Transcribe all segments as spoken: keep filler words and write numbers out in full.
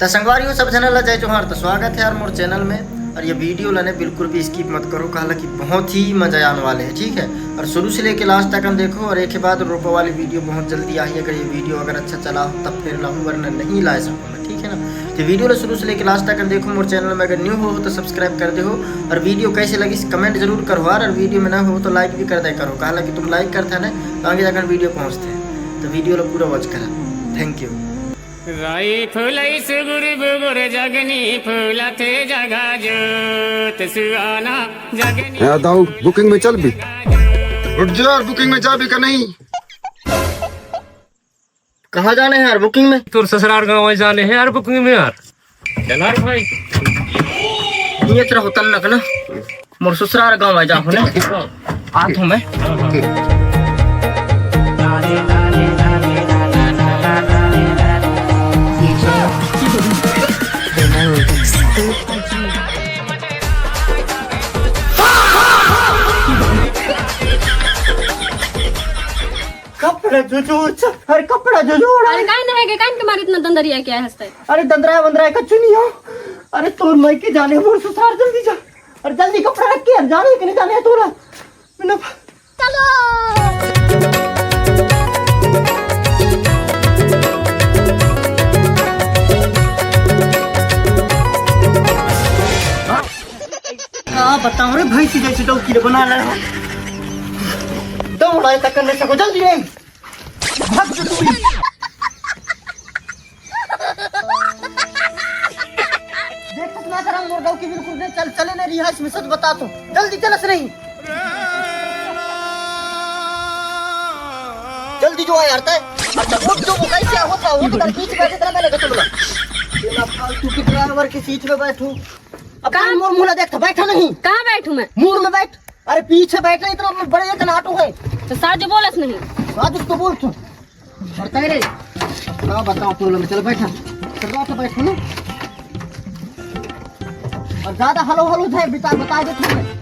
त संगवारी हो, सब झन ला जय जोहार। त स्वागत हे यार मोर चैनल में। और ये वीडियो ला ने बिल्कुल भी स्किप मत करो, काला कि बहुत ही मजा आने वाले है, ठीक है। और शुरू से लेके लास्ट तक देखो, और एक के बाद रोपा वाली वीडियो बहुत जल्दी आही। अगर ये वीडियो अगर अच्छा चला हो तब फिर लाऊं, वरना नहीं ला सकूँ मैं, ठीक है ना। तो वीडियो ला शुरू से लेके लास्ट तक देखो। मोर चैनल में अगर न्यू हो तो सब्सक्राइब कर दे हो। और वीडियो कैसे लगी कमेंट जरूर करो यार, और वीडियो में ना हो तो लाइक भी कर दे करो, काला कि तुम लाइक करता ना तो आगे जाकर वीडियो पहुँचते हैं। तो वीडियो ला पूरा वॉच करा। Thank you. राई फुलई सुगुर बुगुर जगनी फुलथे जगा जोत सुआना जगनी। याद आओ, बुकिंग में चल भी। उठ जा यार, बुकिंग में जा भी का नहीं? कहाँ जाने हैं यार बुकिंग में? तोर ससुराल गाँव जाने हैं यार बुकिंग में यार। चल यार भाई। ये तेरा होता ना, ना। मोर ससुराल गाँव आ जाहूँ ना। आत हूँ मैं। कपड़ा जो जो, अच्छा, अरे कपड़ा जो जो, अरे काहे नहीं है, काहे के मारे इतना दंदरिया क्या है हंसता है? अरे दंदराया वंदराया का चुनी हो। अरे तोर माई के जाने, मोर ससुराल जल्दी जा। अरे जल्दी कपड़ा रख के यार, जाने के नहीं जाने है तोरा। बिना चलो। का बताऊं रे, भैंसी जैसी डौकी रे बना ले। दौड़ाए तक कर नहीं सको, जल्दी रे। भाग जो तू। देख कितना तरह मोर डौकी बिल्कुल नहीं चल, चले नहीं रही है इसमें, सच बता तो। जल्दी चलस नहीं। जल्दी जो है यार तय। अच्छा, वो जो वो कैसे होता, वो तो बीच में जितना मैंने तुमला। बिना फालतू की ड्राइवर की सीट में बैठू। अब कहाँ? मोर मुंह ना देख, बैठा नहीं। कहाँ बैठूं मैं? मूड में बैठ। अरे पीछे बैठ ना, इतना बड़े इतना ऑटो है। तो साजो बोलस नहीं। साजो तो बोल तू। बढ़ता है रे। ना बताओ तो लो, चल बैठा। चल बैठ, बैठ ना। और ज्यादा हलो हलो थे, बिता, बता दे तू।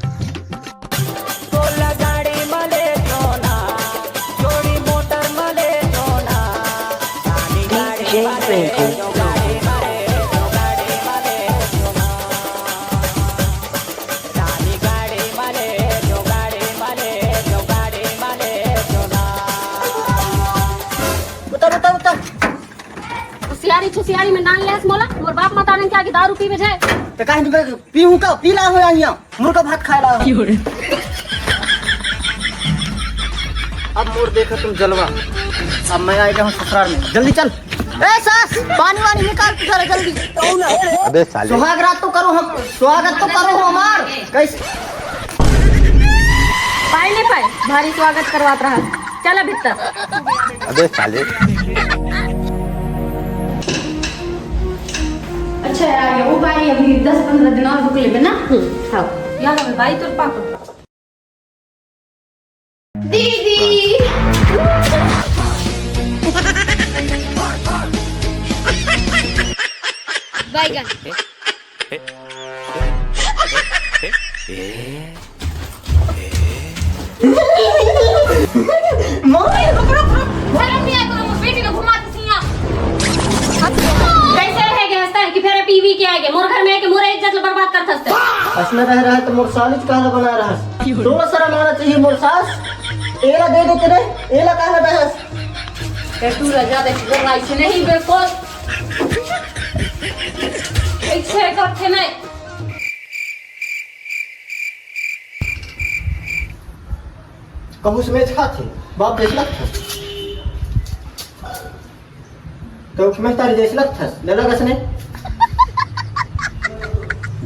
उतर, उतर, उतर। होशियारी छुशियारी में नान लेस मोला, मोर बाप मतारन के आगे दारू पीबे जाए। तो काहे नहीं पीहूं का? पी ला हो यहाँ, मुर्गा भात खाए ला हो। अब मोर देखा तुम जलवा। अब मैं आएगा हूँ ससुराल में, जल्दी चल। ए सास, पानी वानी निकाल तू जरा जल्दी। अबे साले। सुहाग रात तो करो हम, स्वागत तो करो हमार। कैसे? पाए नहीं पाए, भारी स्वागत करवात रहा। चला भीतर। अबे साले। अच्छा यार, ये वो भाई अभी दस पन्द्रह दिन और रुक लेबे ना। हम्म, हाँ। यार, हमें भाई तोर पापा। दीदी। बैगन। मम्मी, रुक, रुक, रुक। भैया, पिया करो, मोर बेटी को घुमा दे सिया। कैसे रह गए हंसता है कि फेर पीवी के आगे? मोर घर में आके मोर इज्जत ला बर्बाद कर थसते। असना रह रहा है तो मोर सालिज काला बना रहा है। थोड़ा शर्म आना चाहिए मोर सास। एला दे दे तेरे, एला काला बहस। ए, तू रह जा, देख, वो ऐसे नहीं, बिल्कुल। ऐसे करते नहीं। कहूँ से मैं खात थे, बाप देख लग था। तो उसमें तारी जैसे लगथस, ले लगा से नहीं।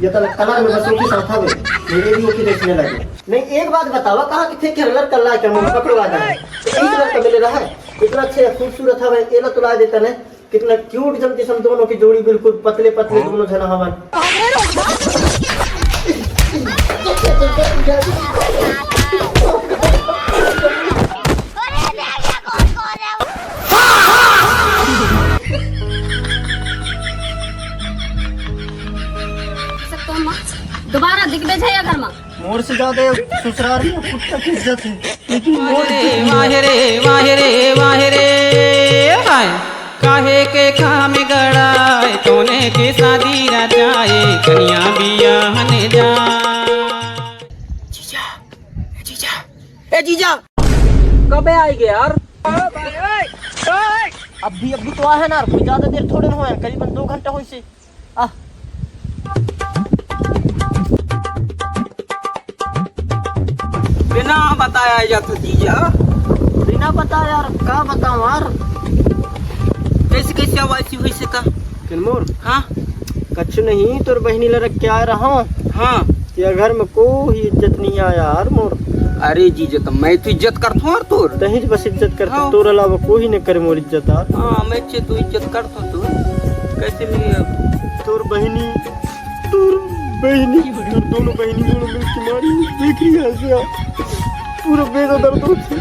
ये तो कलर में बस ओके साथ हवे, मेरे भी ओके देखने लगे। नहीं, एक बात बतावा, कहाँ के थे खेलर कल्ला के मुंह पकड़वा दे। एक बार तो मिले रहा है, इतना अच्छे खूबसूरत हवे, एला तुला देता ने, कितना क्यूट जम किस्म दोनों की जोड़ी, बिल्कुल पतले पतले दोनों जना हवन। सकतो माँ, दोबारा दिख बे जाए घर में। मोर से ज्यादा ससुराल में कुत्ता की इज्जत है, लेकिन मोर वाह रे, वाह रे, वाह रे, वाह रे, हाय। काहे के काम गड़ाए तोने के शादी रचाए, कन्या बियाहन जा। जीजा, ए जीजा, ए जीजा, कबे आएगे यार? अभी, अभी तो आए हैं ना यार, कोई ज्यादा देर थोड़े ना हुआ है, करीबन दो घंटा होइसे। आ। बिना बताए आ जात हो जीजा। बिना बताए यार, का बताऊं यार? कैसे, कैसे आवाज सी हुई से का? किन मोर? हाँ। कछु नहीं, तोर बहिनी ला रख के आए रहा। हाँ। ये घर में कोई इज्जत नहीं आया यार मोर। अरे जीजा, तो मैं तो इज्जत करत हूँ यार तोर। तहीं बस इज्जत करत हूँ, हाँ। तोर अलावा कोई नहीं करे मोर इज्जत यार। हाँ, मैं चे तो इज्जत करत हूँ तोर। कैसे नहीं अब? तोर बहिनी, तोर बहिनी, तोर दोनों बहिनी मोर मिल के मारी, देख रही है ऐसे यार। पूरा बेजा दर्द होत हे।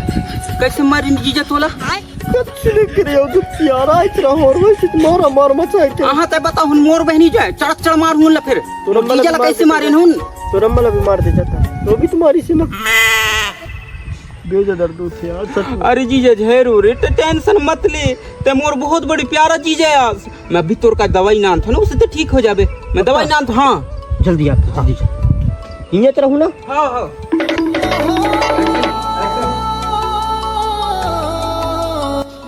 कैसे मारी जीजा तोला? कछु नहीं करे, वो तो प्यारा इतना और वैसे मारा मार मचा है क्या? हाँ, तै बता हुन मोर बहिनी जाए, चढ़ चढ़ मार हुन ला फिर। तो रम्मा जीजा ला ला मार कैसे दे मारे जाता। हुन? तो रम्मा ला भी मार दे जाता। तो भी तुम्हारी से ना। बेजा दर्द होत हे यार, सच में। अरे जीजा, झेरू रे, ते टेंशन मत ले। ते मोर बहुत बड़ी प्यारा जीजा है आज। मैं अभी तोर का दवाई नानत हूँ ना, उसे तो ठीक हो जाबे। मैं दवाई नानत हूँ, हाँ। जल्दी आ, जल्दी जा। हियाँ तो रहू ना? हाँ, हाँ।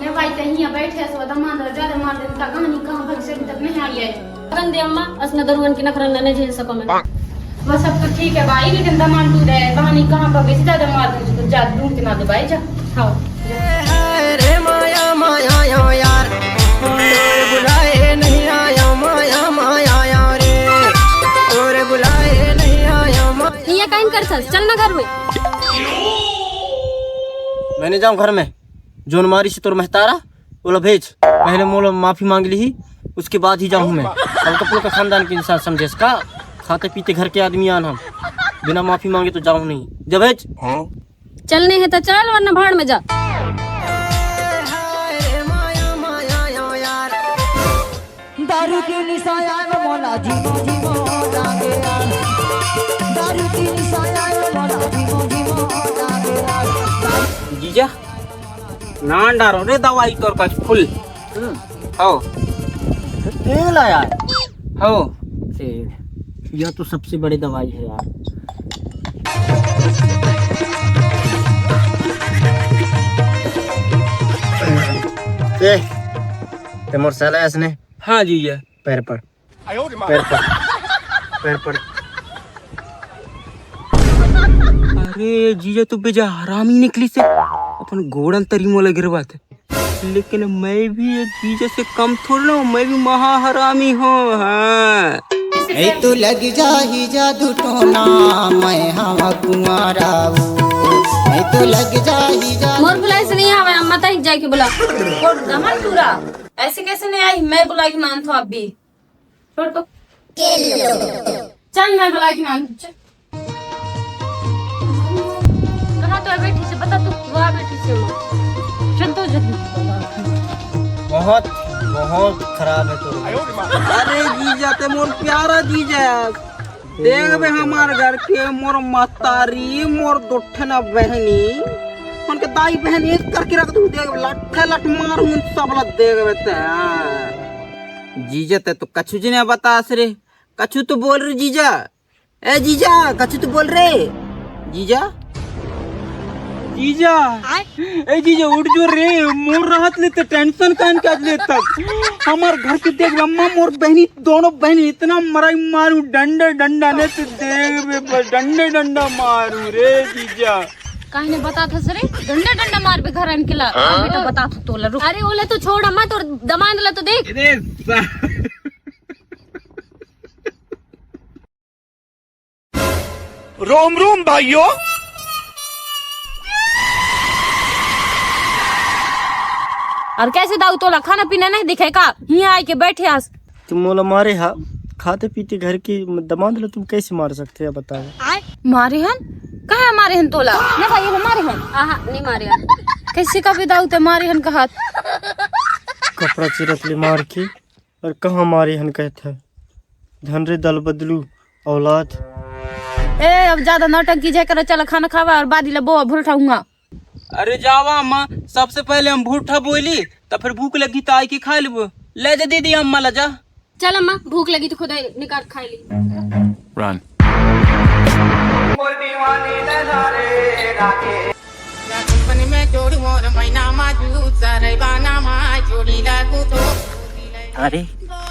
ले भाई, ते हियाँ बैठे हस, वो दमांद ला ज्यादा मार देन, का कहानी कहाँ भग से अभी तक नहीं आई है। रहन दे अम्मा, असने दरुअन के नखरन ला नहीं झेल सको मैं। वो सब तो ठीक है भाई, लेकिन दमांद तू दे, कहानी कहाँ भग से ज्यादा मार देन, तो जा ढूंढ के ना दे भाई, जा। हाँ। रे माया माया यो यार, तोरे बुलाए नहीं आया माया माया यो रे, तोरे बुलाए नहीं आया माया। ये काइन करथस? चल ना घर में। मैं नहीं जाऊँ घर में। जोन मारिस तोर महतारा, ओला भेज। पहले मोला माफी मांग लीही, उसके बाद ही जाऊँ मैं। हम तो पूरा खानदान के इंसान समझेस का? खाते पीते घर के आदमी आन हम। बिना माफी मांगे तो जाऊँ नहीं। जा भेज। चलने है तो चल, वरना भाड़ में जा। दारू के निशा आए मोला जीवा जीवा लागे यार। दारू के निशा आए मोला जीवा जीवा लागे यार। जीजा, नान डारो रे दवाई तोर पास फुल। हम्म। हो। तेल आया है। हो। तेल। यह तो सबसे बड़ी दवाई है यार। ए, ते मोर साला है इसने। हाँ जीजा। पैर पर। पैर पर। पैर पर। अरे जीजा तो बेजा हरामी निकलिस हे। अपन गोड़न तरी मोला गिरवात हे। लेकिन मैं भी ये जीजा से कम थोड़ी ना हूँ, मैं भी महा हरामी हूँ। हाँ। नहीं तो लग जाही जादू टोना, मैं हवा कुंवारा हूँ। नहीं तो लग जाही जादू मोर बुलाए से नहीं आवे, अम्मा ताई जाके बुला। और दमन पूरा ऐसे कैसे नहीं आई? मैं बुला के मानत हूँ अभी। छोड़ तो। चल, मैं बुला के मानत हूँ, चल। कहाँ तो है बैठी से, बता तू, वहाँ बैठी से माँ। चल तो जल्दी। बहुत, बहुत खराब है तू। अरे जीजा, ते मोर प्यारा जीजा। देख बे हमार घर के, मोर मतारी, मोर दो ठन बहनी, उनके दाई बहन एक करके रख दूँ। देख, लट्ठे लट मारूँ उन सब ला, देख बे ते। हाँ। जीजा, ते तो कछु जी नहीं बतास रे, कछु तो बोल रे जीजा। ए जीजा, कछु तो बोल रे। जीजा, जीजा, ए जीजा, उठ जो रे, मोर रहत ले ते टेंशन कान के आज ले तक। हमार घर के देख अम्मा, मोर बहनी, दोनों बहनी इतना मराई मारू, डंडा डंडा ने ते देख बे, बस डंडा डंडा मारू रे जीजा। काहे ने बतात हस रे? डंडा डंडा मारबे घर आन के ला। हाँ? अभी तो बतात हूँ तोला, रुक। अरे ओला तो छोड़ अम्मा, तोर दमांद ला तो देख। अरे सा- रोम रोम भाइयों। और कैसे दाऊ तोला खाना पीना नहीं दिखे का? हियाँ आके बैठे हस। तुम मोला मारे हा, खाते पीते घर के दमांद ला तुम कैसे मार सकते हो बताओ? मारे हन? कहाँ मारे हन तोला? ना भाई, ये मारे हन। आहा, नहीं मारे हन। कैसे का भी दाऊ ते मारे हन कहत? कपड़ा चिरत ले मार के। और कहाँ मारे हन कहत है? धन रे दल बदलू औलाद। ए, अब ज्यादा नौटंकी जे करो, चल खाना खावा और बादी ले बोआ भूल ठाऊंगा। अरे जावा अम्मा, सबसे पहले हम भूठा बोली, तब फिर भूख लगी तो आई के खा लेबो। ले जा दीदी अम्मा, ले जा। चल अम्मा, भूख लगी तो खुद निकाल खा ली। Run. अरे,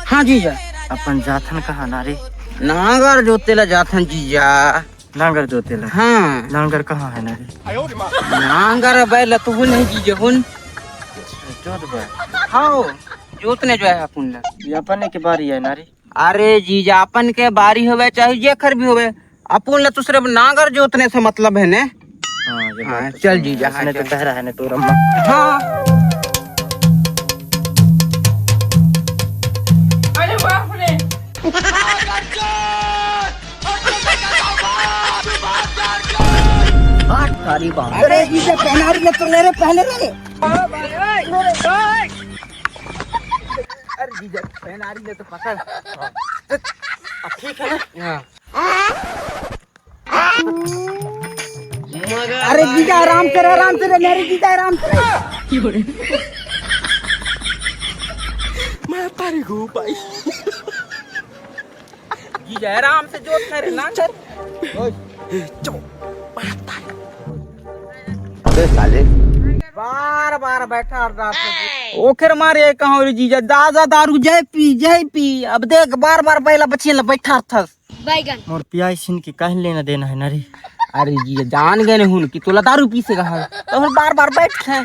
हाँ जीजा, अपन जाथन कहाँ ना रे? नांगर जोते ला जाथन जीजा। नांगर जोते ला? हाँ। नांगर कहाँ है ना रे? नांगर बैल तो हुन है जीजा, हुन। जोत बा। हाँ, जोतने जो है अपन ला। ये अपन के बारी है ना रे? अरे जीजा, अपन के बारी होवे चाहे जेकर भी होवे, अपन ला तो सिर्फ नांगर जोतने से मतलब है ने। हाँ, ये हाँ, बात तो चल सही है। जीजा, हाँ, इसने तो चल। कह रहा है ने तोर अम्मा। हाँ। अरे बाप रे। अरे जीजा, पेनारी ले तो ले रे पहले रे। अरे जीजा, पेनारी ले तो पकड़। अब ठीक है ना? हाँ। अरे जीजा, आराम से रहे, आराम से रहे, मेरे जीजा, आराम से रहे। मैं पारी गो भाई। जीजा, आराम से जोत करे ना। चुप। अबे साले। बार बार बैठा रहा। ओकर मारे कहाँ रे जीजा, दादा दारू जय पी, जय पी। अब देख, बार बार बैला बचिए ला बैठा थस। बैगन। मोर पियाई सिन के काहे लेना देना है ना रे? अरे जी, जान गए हुन कि तोला दारू पी से कहा, तो हम बार बार बैठ थे।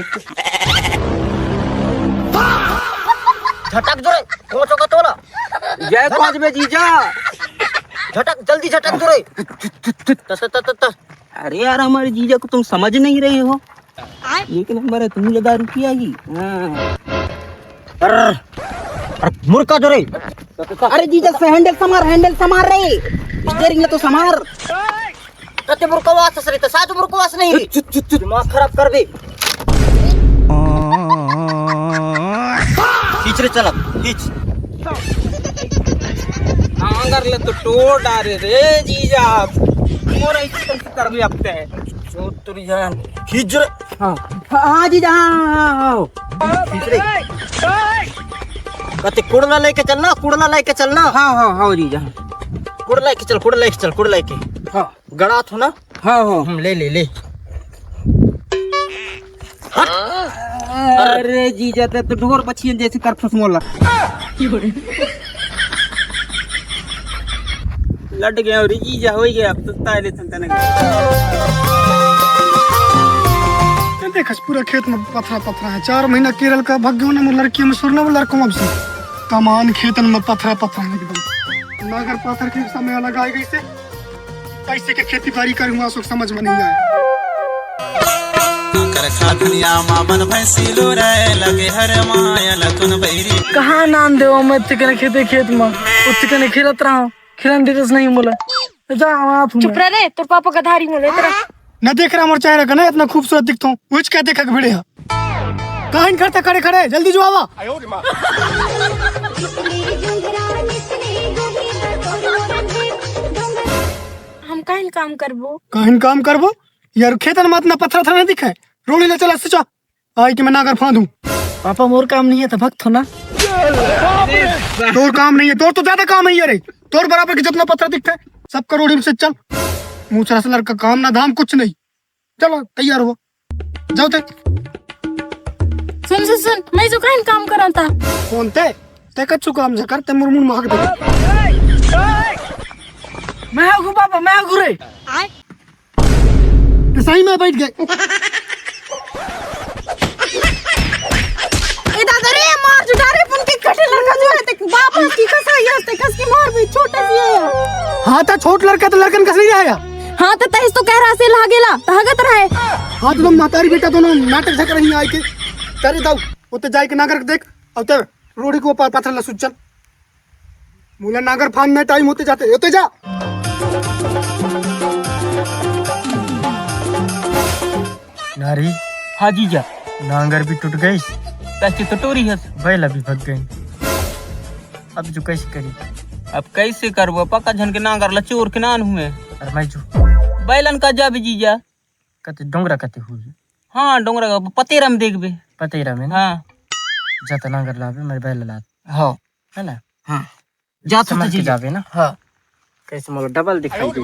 झटक जो रे, कोचो का तोला। जय पाँच बे जीजा। झटक, जल्दी झटक जो रे। त, त, त, त, त। अरे यार, हमारे जीजा को तुम समझ नहीं रहे हो। एक नंबर है, तुम ज्यादा रुपया ही। हाँ। अरे, अरे, मुर्गा जो रे। अरे जीजा से हैंडल समार, हैंडल समार रे। स्टीयरिंग ले तो समार। कते मुर्गा वास रे, तो साजो मुर्गा वास नहीं। चुप, चुप, चुप। दिमाग खराब कर दे। खींच रे, चला, खींच। नांगर ले तो टोर डारे रे जीजा। मोर ऐसे कैसे कर भी अब ते। जो तेरी जान। खींच रे। हाँ। हाँ, हाँ, जीजा, हाँ, हाँ, हाँ, हाँ। खींच रे। कते कुड़ला लेके चलना, कुड़ला लेके चलना। हाँ, हाँ, हाँ, जीजा। कुड़ला लेके चल, कुड़ला लेके चल, कुड़ला लेके। हाँ। गड़ा थो ना? हाँ, हाँ। हम ले, ले, ले। हट। अरे जीजा, ते तो ढोर बछियन जैसे कर फुसमोला। लट गया रे जीजा, हो गया, अब तो ताले चलता ना। देख, पूरा खेत में पथरा पथरा है। चार महीना केरल का भाग गयो ना, मोर लड़की में सुरना, वो लड़कों अब से कमान खेतन में पथरा पथरा है एकदम। नागर पाथर के समय अलग आ गई से, कैसे के खेती बाड़ी करूँगा, सो समझ में नहीं आया। कर खा दुनिया मामन भैंसी लो रे, लगे हर माया लखन बैरी। कहाँ नाम देवा मैं तिकने खेते खेत में, वो तिकने खेलत रहा हूँ, खेलन देतस नहीं बोला। जा, हम आप हूँ चुप मैं। रह रे, तोर पापा का धारी मोले तेरा। न देख रहा मोर चेहरा का ना, इतना खूबसूरत दिखता हूँ, उच क्या देखा के भिड़े है। काहिन करता खड़े खड़े, जल्दी जो आवा। हम काहिन काम करबो? काहिन काम करबो? यार खेतन में इतना पत्थर था नहीं दिखे, रोड़ी ले चला सिचा। आई कि मैं नागर फांदूं। पापा मोर काम नहीं है तो भक्त हो ना। तोर काम नहीं है, तोर तो ज्यादा काम है ये रे। तोर बराबर के जितना पत्थर दिखता है, सब करोड़ी में से चल। मुँह चला से लड़का, काम ना धाम कुछ नहीं। चलो तैयार हो, जाओ ते। सुन सुन सुन, मैं जो काहिन काम करता। कौन ते? ते कच्चू काम झकर, ते मुरमुन महक दे। मैं हगू पापा, मैं हगू रे। ते सही में बैठ गए। ए दादा रे, मार जुटा रे, पुन के कटे लड़का जो है, ते बाप है, की कसा ही है, ते कस की मार भी, छोटा सी है। हाँ, तो छोट लड़का तो लड़कन कस नहीं आया। हाँ, तो तहिस तो कह रहा से लागेला, तो हगत रहे। हाँ, तो तुम महतारी बेटा दोनों नाटक झक रही आए के। तेरे दाऊ, उते जाए के नागर देख, अब ते रोड़ी को पार पत्थर लसुन चल। मुला नागर फांदना टाइम होते जाते, होते जा। नारी। हाँ जीजा। नांगर भी टूट गई। कच्ची तो टोरी हस। बैल भी भग गई। अब जो कैसे करी? अब कैसे करबो? पक्का झन के नांगर ला चोर के नान हुए। अरे मैं जो। बैलन का जाबे जीजा। कते डोंगरा कते हुई? हाँ, डोंगरा का पतेरा में देखबे। पतेरा में ना? हाँ। जा त नांगर लाबे, मैं बैल ला। हाँ। है ना? हाँ। जात हो तो समझ के जी। जाबे ना। हाँ। कैसे मोला डबल दिखाई दे।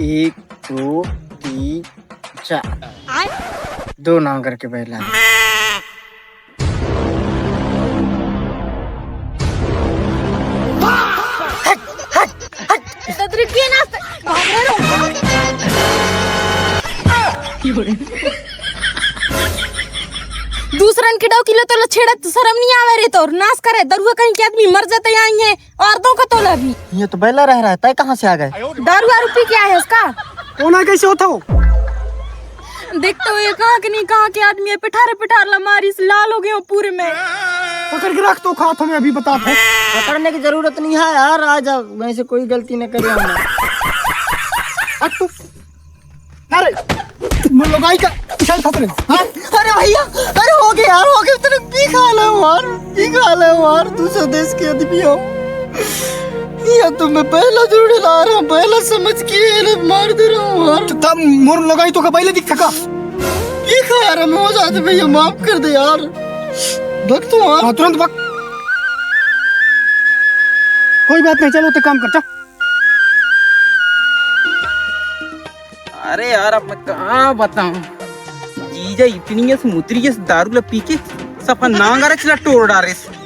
एक, दो, तीन, चार। दो नांगर के बैला। हट, हट, हट। तो तेरे के नाच भाग रहे हो। दूसरन के डौकी ले तो लो छेड़त शर्म नहीं आवे रे तोर। नाश करे, दरुआ कहीं के आदमी मर जाते यहाँ है। और दो का तोला भी। ये तो बैला रह रहा है, तय कहाँ से आ गए? दारू वारू पी के आए है उसका। कौन है, कैसे होता हो? देखते हो ये कहाँ के नहीं कहाँ के आदमी है, पिठारे पिठार ला मारी से लाल हो गए हो पूरे में। पकड़ के रख तो खात हमें अभी बता था। पकड़ने की जरूरत नहीं है यार, आज वैसे कोई गलती न करे हमने। हट तू। अरे, मोर लुगाई का इशारा फंस रहे। हाँ? अरे भैया, अरे हो गया यार, हो गया, तेरे की खा ले यार, की खा ले यार, दूसरे देश के आदमी हो। ये तो मैं पहला जोड़े ला रहा हूँ, पहला समझ के ये मार दे रहा हूँ यार। तो तब मोर लुगाई तो का पहले दिख थका। की खा यार, मैं हो जाते भैया, माफ कर दे यार। भग तू यार। हाँ, तुरंत भग। कोई बात नहीं, चलो ते काम कर, चल। अरे यार, अब मैं कहाँ बताऊं, जीजा इतनी से मुतरी से दारू ला पी के सफा नांगर चला टोर डारे से।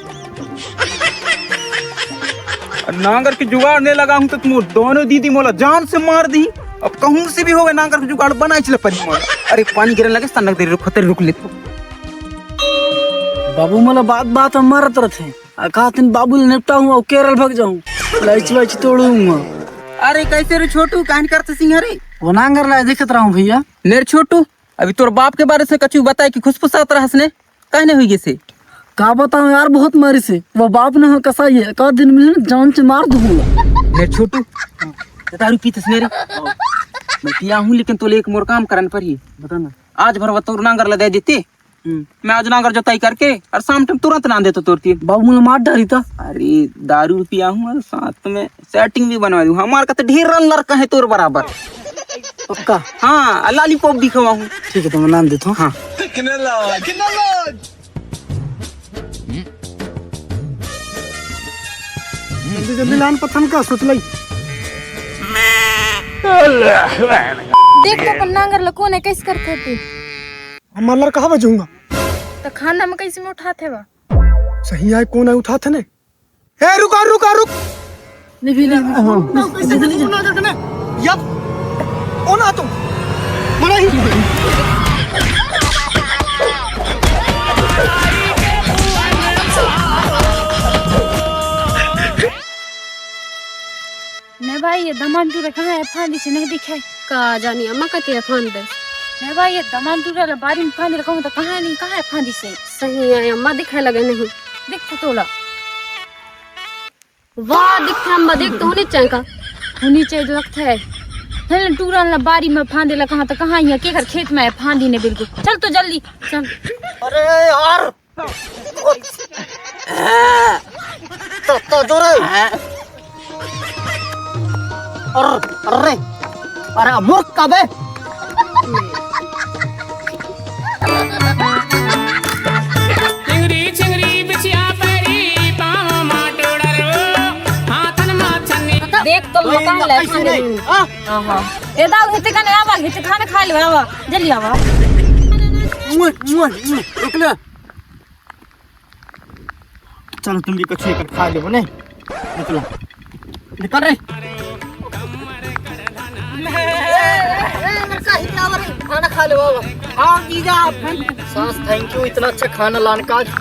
और नांगर के जुगाड़ नहीं लगा हूं तो तुम दोनों दीदी मोला जान से मार दी। अब कहूं से भी होवे नांगर के जुगाड़ बना चला परी मोला। अरे पानी गिरन लगे, सनक दे रुक, रुक ले तू। बाबू मोला बात बात में मारत रहते हैं। आ, कहा तीन बाबू ले निपटा हूँ और केरल भग जाऊँ। लाइची वाइची तोड़ूंगा। अरे कैसे रे छोटू, काहन करते सिंह रे? वो नांगर लाए देखत रहा हूँ भैया। मेरे छोटू, अभी तोर बाप के बारे से कछु बताए कि खुसफुसात रहस ने, कहने हुई से? का बताऊं यार, बहुत मारी से। वो बाप न हो कसाई है, का दिन मिले जान से मार दूंगा। मेरे छोटू, दारू पीतस मेरे? मैं पिया हूँ, लेकिन तोले एक मोर काम करन पर ही। बता ना। आज भर वो तोर नांगर ला दे देते। हम्म। मैं आज नांगर जोताई करके और शाम टाइम तुरंत नांद देता तोर तीर। बाबू मोला मार डारी था। अरे दारू पिया हूँ और साथ में सेटिंग भी बनवा दूँ। हमार का तो ढेर लड़का है तोर बराबर। पक्का? हाँ, लॉलीपॉप भी खवाऊँ। ठीक है, तो मैं नांद देता हूँ। हाँ। जल्दी जल्दी लान पथन का सोच लई। देख तो अपन नांगर ल कोन है, कैसे करथे तू? हम मल्लर कहाँ बजूंगा? तो खाना में कैसे में उठाथे बा? सही आए, कौन है उठाथे ने? ए, रुका, रुका, रुक। नहीं, नहीं, नहीं। ना, कैसे नहीं, ना, ना, ना। यप। कौन आ तुम? बड़ा ही। ने भाई, ये दमन टूरा कहाँ है? फांदी से नहीं दिखे। का जानी अम्मा कती है फांदी। ने भाई, ये दमन टूरा ला बारी में फांदी रखा तो कहाँ नहीं, कहाँ है फांदी से? सही है अम्मा, दिखे लगे नहीं। दिख तो तोला। वाह, दिखे अम्मा, देख तो होनी चाहिए का। होनी चाहिए तो लगता है। चल टूरा ला बारी में फांदी लगा तो कहाँ, यहाँ के घर खेत में है फांदी ने बिल्कुल। चल तो जल्दी चल। अरे यार। तो, तो जोरे। अरे, अरे, अरे, मूर्ख का बे। चिंगरी, चिंगरी, बिछिया पैरी, पाँव मा टोड़र, हाथन मा छन्नी। देख तो लगा ले खाने। हाँ, हाँ। ए दाल हित कने आवा, हित खाने खा ले आवा, जल्दी आवा। मुँह, मुँह, मुँह, रुक ले। चलो तुम भी कुछ लेकर खा लो ने। निकलो। निकल रे। खाना खा लो बाबा। हाँ जीजा। सास, thank you, इतना अच्छा खाना लाने का। तू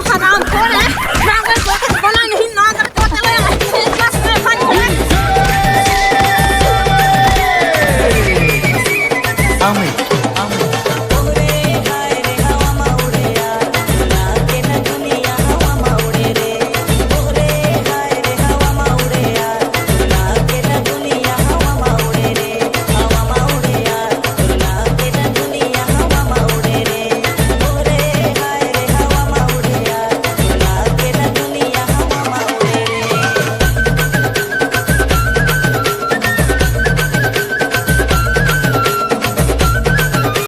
हराम खोर है। नांगर जोते बोला नहीं, नांगर जोते बोला नहीं। बस मैं खाने।